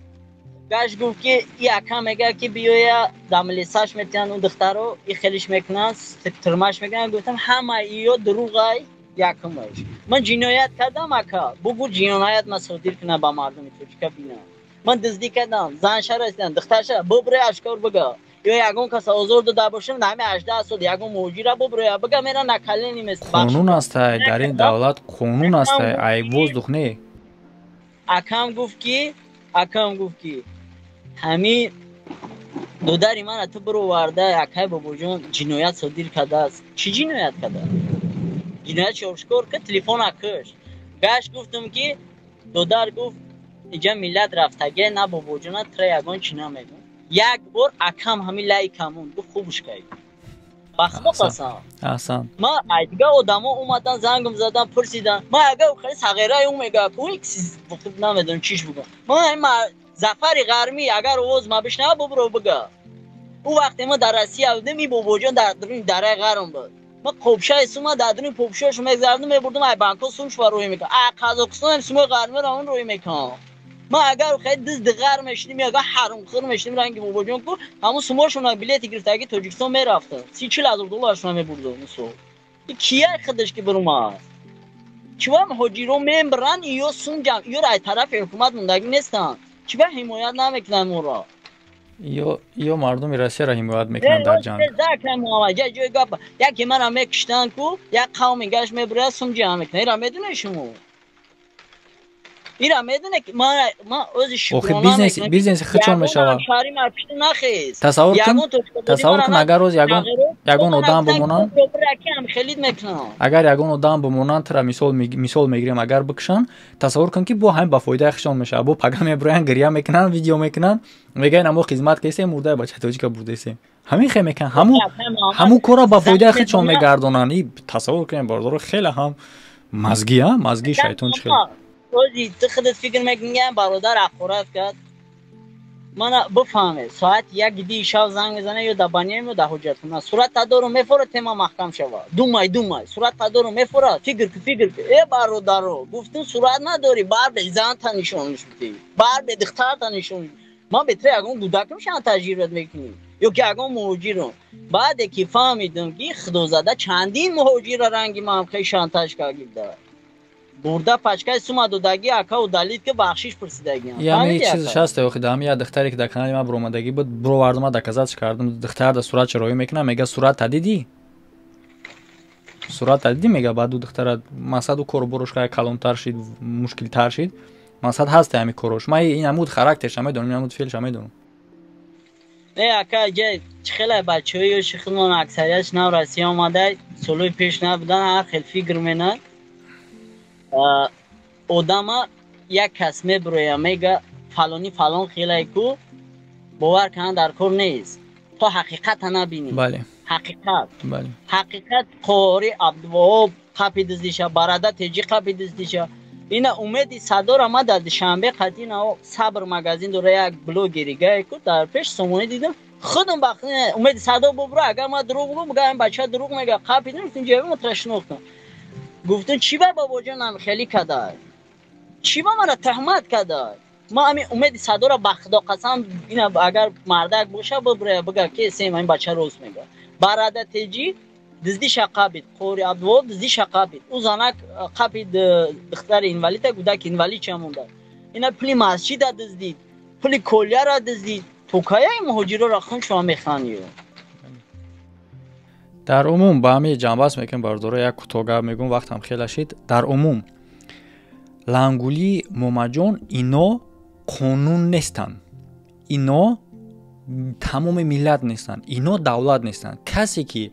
гашт гуфт ки и ака мега ки биёя дамлисаш метиҳанд ун духтаро, и хелиш мекунанд, тирмаш мекунанд. Гуфтам ҳама иё дурӯғай. Якумаш, ман ҷиноят кардам, ака бугу, ҷиноят ма содир кунам ба мардуми тоҷика бинам. Ман дуздӣ кардам, занша расидам, духтарша бубре, ашкор бига, ё ягон каса озор дода бошам, ҳами 18 сол ягон муҳоҷира буброя бига, мера на колени мес. Қонун астай дар ин давлат, қонун астай, ай воздух не. Акам гуфт ки ҳами додари мана ту бироварда, акай бобоҷон ҷиноят содир кардааст. Чӣ ҷиноят кардааст? Ҷиноят ошкор ка, телефона кушт. Гашт гуфтум ки додар гуфт иҷа миллат рафтаге на бобоҷона тра ягон чӣ намегӯ. Як бор акам ҳами лай камон гуфт, хубш кай, ба худо қасам. Аҳсан. Ма ай дига одамо омадан, зангам задан, пурсидан. Ма ага хеле сағираи ӯ мега ку хуб намедонам чиш бугам. Ма Зафари ғармӣ агар овоз ма бишнава, бубро бига. Ӯ вақте ма дар Россия будем, и бобоҷон дар дуруни дараи ғарм буд. Ма қобшаи сума дар дуруни попшош мегзардум, мебурдум, ай банко сумш ба рӯй мекунам, ай Қазоқистон сумои ғармиро он рӯй мекунам. Ма агар хеле дизди ғар мешидим, ягар ҳарумхӯр мешидим ранги бобоҷон ку, ҳамун сумошона билети гирифтаги Тоҷикистон мерафтам, 30-40 ҳазор долларшона мебурдум. Мисол, кия худаш ки бурумад? Чива муҳоҷиро мебаранд? Ё сум ҷамъ, ё ай тарафи ҳукумат мондагӣ нестанд. Чива ҳимоят намекунанд моро? Ё мардуми Россияро ҳимоят мекунанд дар ҷанг. Ҷои гап, яке мара мекуштанд ку, як қавми гашт мебурад, сум ҷамъ мекунад. Ира медонед шумо? Ира медоне ки ман ози шукрона. Охи бизнес хичон мешава. Тасаввур кун, тасаввур кун, агар роз ягон одам бимонанд, агар ягон одам бимонанд, тра мисол мегирем, агар бикушанд, тасаввур кун, ки бо ҳамин ба фоидаи хишон мешава. Бо пага меброянд, гиря мекунанд, видео мекунанд, мегӯянд: «Амо хизмат кесем, мурдаи бачаи тоҷика бурдесем». Ҳамин хел мекунанд, ҳамун корро ба фоидаи худшон мегардонанд. И тасаввур кунем, бародаро, хеле ҳам мазги, а мазги шайтон чӣ хел. Ози ту худат фикр мекунӣ, бародар ҳақорат кард мана, бифаҳме, соат як ди шав занг мезана, ё да баниям, ё да ҳуҷҷатхона. Сурата дорум, мефора, тема маҳкам шава. Думай, думай, сурата дорум, мефора, фикр ку, фикр ку. Э, бародаро, гуфтум, сурат надорӣ, бар бе занта нишонш бидӣ, бар бе духтарта нишон. Ман бе ту ягон гудакам шантажировать мекунӣ ё ки ягон муҳоҷирам? Баъде ки фаҳмидам, ки худозада чандин муҳоҷира ранги ман хел шантаж кардида, бурда пачкаи сума додагӣ, ака, удалить ки, бахшиш пурсидагиам. Ями чизш ҳаст, охи даҳами як духтаре, ки дар канали ман буромадагӣ буд, бировардама, доказать кардам. Духтар да сурат чароӣ мекунам, мега: «Сурата дидӣ? Сурата дидӣ?» Мега. Баъд ду духтара мақсад ӯ кору борош хая калонтар шид, мушкилтар шид, мақсад ҳаст ҳами корош. Ман ин ҳамуд характерша медонам, ин ҳамуд феълша медонам. Не, ака, ҷа чӣ хеле бачаҳои ёши худмон, аксариятш нав Россия омада, солҳои пеш набудан, ҳар хел фикр менад. Одама як кас мебироя, мега фалони фалон хелай ку, бовар кардан дар кор нест, то ҳақиқата набинӣ. Ҳақиқат, ҳақиқат, қори Абдуваҳоб қапи дуздиша, барада теҷи қапи дуздиша. Ина Умеди Садора ма дар Душанбе қатина Сабр магазин дора, як блогери гае ку, дар пеш сомонӣ дидам худам. Ба Умеди Садо бубра, агар ма дурӯғ бугум, буга ин бача дурӯғ мега. Қапи ҷеби ма шинохтам. Гуфтум: «Чӣ ба бобоҷонам хелӣ кадай? Чӣ ба мара туҳмат кадай?» Ма ами Умеди Садора, ба Худо қасам, ина агар мардак боша, бубра, буга ки сем ин бача рост мега. Барада теҷи дуздиша қабид, қори Абдувоҳоб дуздиша қабид, ӯ занак қапид, духтари инвалида, гудаки инвалид ча монда. Ина пули масҷида дуздид, пули колияра дуздид. То кая муҳоҷироро хун шума механӣ? Дар умум ба ҳамин ҷанбаст мекунем, бародаро, як кӯтоҳ гап мегӯм, вақтам хела шид. Дар умум Лангулӣ, Момаҷон, ино қонун нестанд, ино тамоми миллат нестанд, ино давлат нестанд. Касе ки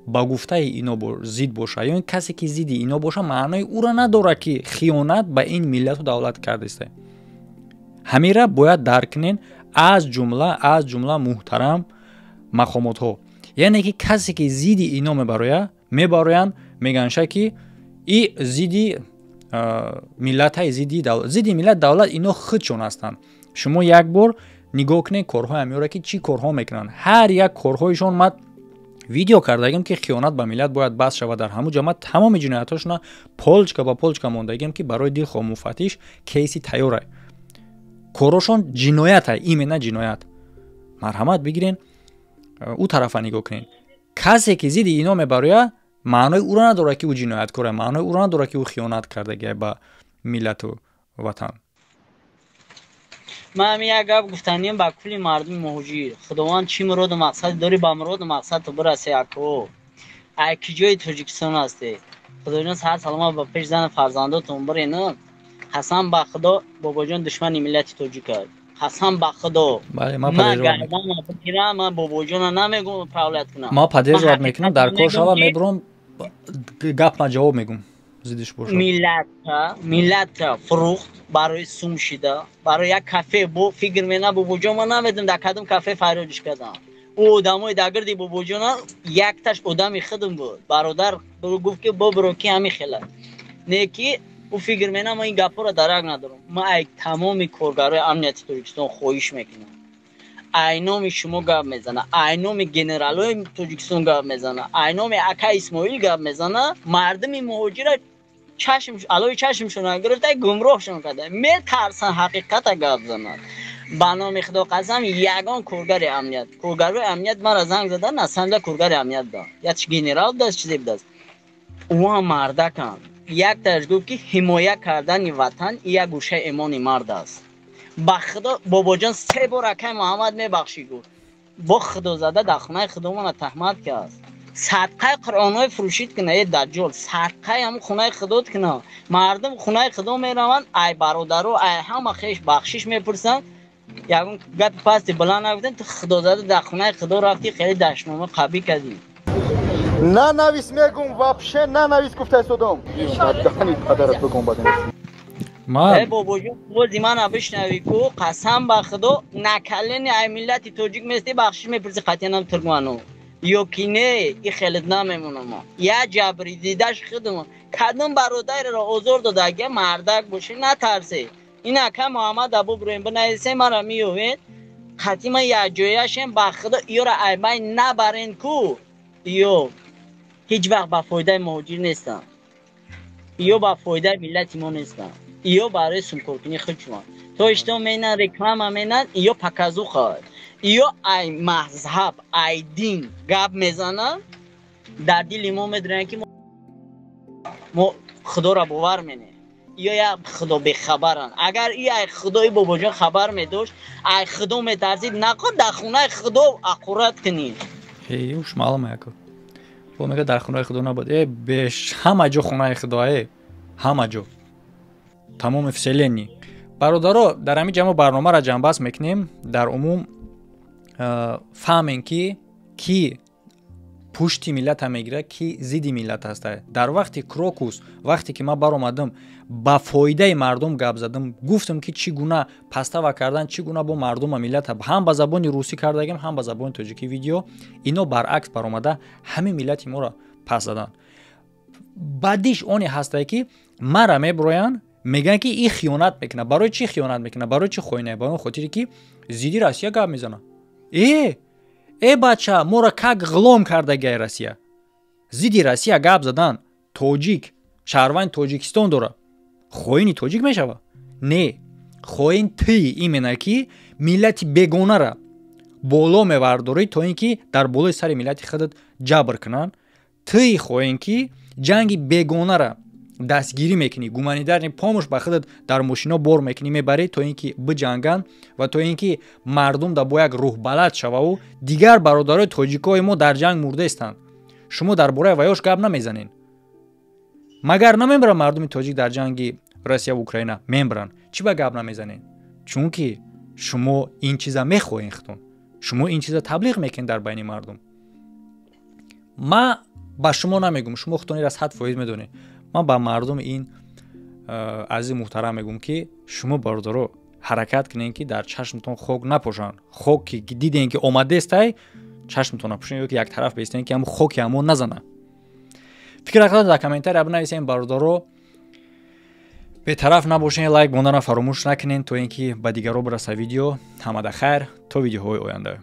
ба гуфтаи ино зид боша ё касе ки зидди ино боша, маънои ӯро надорад, ки хиёнат ба ин миллату давлат кардааст. Ҳамира бояд дарк кунен, аз ҷумла муҳтарам мақомотҳо. Яъне ки касе ки зидди ино мебарояд, мебароянд, меганша, ки и зидди миллатай, зидди миллат, давлат ино худшон ҳастанд. Шумо як бор нигоҳ кунед корҳои ҳамиёра, ки чӣ корҳо мекунанд. Ҳар як корҳоишон ман видео кардагим, ки хиёнат ба миллат бояд бас шавад. Дар ҳамун ҷо ман тамоми ҷиноятҳошона полочка ба полочка мондагим, ки барои дилхоҳ муфаттиш кейси тайёра. Корҳошон ҷиноята, именно ҷиноят. Марҳамат, бигирен, ӯ тарафа нигоҳ кунед. Касе ки зидди ино мебарояд, маънои ӯро надорад, ки ӯ ҷинояткора, маънои ӯро надорад, ки ӯ хиёнат кардагия ба миллату ватан. Ман ҳамин як гап гуфтанем ба кулли мардуми муҳоҷир: Худованд чӣ муроду мақсаде дорӣ, ба муроду мақсадто бирасе. Ако, ай ки ҷои Тоҷикистон ҳасте, Худоҷон саҳат саломат ба пеш зану фарзандотон бирена. Қасам ба Худо, бобоҷон душмани миллати тоҷик аст. Қасам ба Худо, ман гарданма бигирам, ман бобоҷона намегум правлять кунам. Ман поддерживать мекунам, дар кор шава, мебурам, гап ма ҷавоб мегум, зиддиш бошад. Миллата фурӯхт барои сум шида, барои як кафе. Бо фикр мена, бобоҷон, ман намедонам дар кадом кафе фарёдиш кардам. Ӯ одамои дар гирди бобоҷона якташ одами худам буд. Бародар гуфт, ки бобиро, ки ҳамин хела не, ки ӯ фикр мена, ман ин гапҳоро дарак надорам. Ман ай тамоми коргарои амнияти Тоҷикистон хоҳиш мекунам, ай номи шумо гап мезана, ай номи генералои Тоҷикистон гап мезана, ай номи ака Исмоил гап мезана: мардуми муҳоҷира чашм алои чашмшон гирифта, гумроҳшон карда, метарсан ҳақиқата гап занад. Ба номи Худо қасам, ягон коргари амният, коргарои амният мара занг задан, насамда коргари амният да якш генерал будааст, чизе будааст, ӯ мардаканд. Якташ гуфт, ки ҳимоя кардани ватан як гӯшаи эмони мард аст. Ба Худо, бобоҷон се бор акай Муҳаммад мебахшӣ гуфт, бо Худо зада дар хонаи худомона таҳмат кард. Садқаи қуръонҳои фурӯшид кина, э даҷҷол, садқаи ҳамун хонаи худот кина. Мардум хонаи худо мераванд, ай бародаро, ай ҳама хеш бахшиш мепурсанд. Ягон гапи пасти баланд нагуфтанд, ту худозада дар хонаи худо рафтӣ, хеле дашнома қабӣ кардӣ. Нанавис мегум, вообще нанавис гуфтаистодам. Даҳани падарат бигум бадан. Э бобоҷон, бози мана бишнавӣ ку, қасам ба худо, накалени ай миллати тоҷик местӣ, бахшиш мепурсӣ қатъиянам туркману. Ё ки не, и хелет намемонам. Я ҷабри дидаш худам. Кадом бародарро озор дода, ага мардак бошӣ, натарсе. Ин ака Муҳаммад Абу Иброҳим бинависе, мара меёвед. Қатъи ма якҷояшем, ба худо иёра айбай набарен ку. Иё ҳеҷ вақт ба фоидаи муҳоҷир нестанд. Иё ба фоидаи миллати мо нестанд. Иё барои сумкоркунӣ худшон. То ишто менан, реклама менан, иё показуха. Иё ай мазҳаб, ай дин гап мезананд, дар дили мо медонанд ки мо худоро бовар менем. Иё як худо бехабаранд. Агар и ай худои бобоҷон хабар медошт, ай худо метарсид, нақо дар хонаи худо ақурат кунӣ. Эй, уш маълум яко. Бо мега дар хонаи худо набуд. Э, беш ҳама ҷо хонаи худо, э. Ҳама ҷо. Тамоми вселенной. Бародаро, дар ҳамин ҷа мо барномаро ҷамъбаст мекунем. Дар умум фаҳмем ки ки пушти миллата мегирад, ки зидди миллат ҳаста. Дар вақти Крокус, вақте ки ман баромадам, ба фоидаи мардум гап задам, гуфтам ки чӣ гуна пастава кардан, чӣ гуна бо мардума миллата, ҳам ба забони русӣ кардагим, ҳам ба забони тоҷикӣ видео, ино баръакс баромада ҳамин миллати моро пас заданд. Баъдиш оне ҳастае ки мара меброянд, мегӯянд ки и хиёнат мекунад. Барои чӣ хиёнат мекунад? Барои чӣ хоина? Барои он хотире ки зидди Россия гап мезанад. Э э бача, моро как ғулом кардагиай Россия. Зидди Россия гап задан, тоҷик, шаҳрванди Тоҷикистон дора, хоини тоҷик мешава? Не, хоин ти именно ки миллати бегонара боло мевардорӣ, то ин ки дар болои сари миллати худат ҷабр кунанд. Тии хоин ки ҷанги бегонара дастгирӣ мекунӣ, гуманитарный помощь ба худат дар мошино бор мекунӣ, мебарӣ, то ин ки биҷанганд ва то ин ки мардум да бо як рӯҳбалад шававу дигар бародарои тоҷикои мо дар ҷанг мурдаистанд. Шумо дар бораи ваёш гап намезанед. Магар намебаранд мардуми тоҷик дар ҷанги Россияву Украина? Мебаранд. Чӣ ба гап намезанед? Чунки шумо ин чиза мехоҳед худтон, шумо ин чиза таблиғ мекунед дар байни мардум. Ман ба шумо намегӯм, шумо худтон ира 100% медонед. Ман ба мардуми ин азизи муҳтарам мегӯм ки шумо, бародаро, ҳаракат кунед ки дар чашмтон хок напошанд. Хок ки дидем ки омадестай, чашмтон напошед ё ки яктараф бестен, ки ҳамн хоки ҳамон назана. Фикр худро дар комментария бинависем. Бародаро, бетараф набошед, лайк монданро фаромӯш накунед, то ин ки ба дигарон бираса видео. Ҳамада хайр, то видеоҳои оянда.